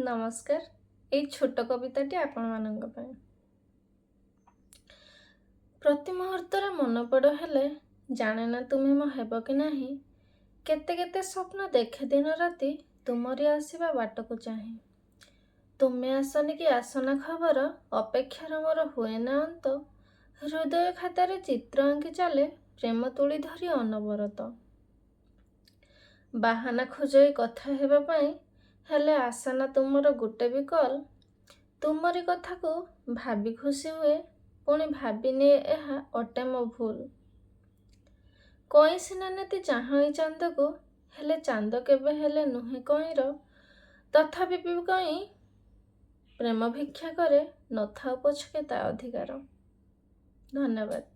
ନମସ୍କାର। ଏଇ ଛୋଟ କବିତାଟି ଆପଣମାନଙ୍କ ପାଇଁ। ପ୍ରତି ମୁହୂର୍ତ୍ତରେ ମନେ ପଡ଼, ହେଲେ ଜାଣେ ନା ତୁମେ ମୋ ହେବ କି ନାହିଁ। କେତେ କେତେ ସ୍ୱପ୍ନ ଦେଖେ ଦିନ ରାତି, ତୁମରି ଆସିବା ବାଟକୁ ଚାହିଁ। ତୁମେ ଆସନି କି ଆସନା ଖବର, ଅପେକ୍ଷାର ମୋର ହୁଏ ନା ଅନ୍ତ। ହୃଦୟ ଖାତାରେ ଚିତ୍ର ଆଙ୍କି ଚାଲେ ପ୍ରେମ ତୁଳି ଧରି ଅନବରତ। ବାହାନା ଖୋଜଇ କଥା ହେବା ପାଇଁ, ହେଲେ ଆସେନା ତୁମର ଗୋଟେ ବି କଲ୍। ତୁମରି କଥାକୁ ଭାବି ଖୁସି ହୁଏ, ପୁଣି ଭାବିନିଏ ଏହା ଅଟେ ମୋ ଭୁଲ। କଇଁ ସିନା ନେତି ଚାହଁଇ ଚାନ୍ଦକୁ, ହେଲେ ଚାନ୍ଦ କେବେ ହେଲେ ନୁହେଁ କଇଁର। ତଥାପି ବି କଇଁ ପ୍ରେମ ଭିକ୍ଷା କରେ, ନଥାଉ ପଛକେ ତା ଅଧିକାର। ଧନ୍ୟବାଦ।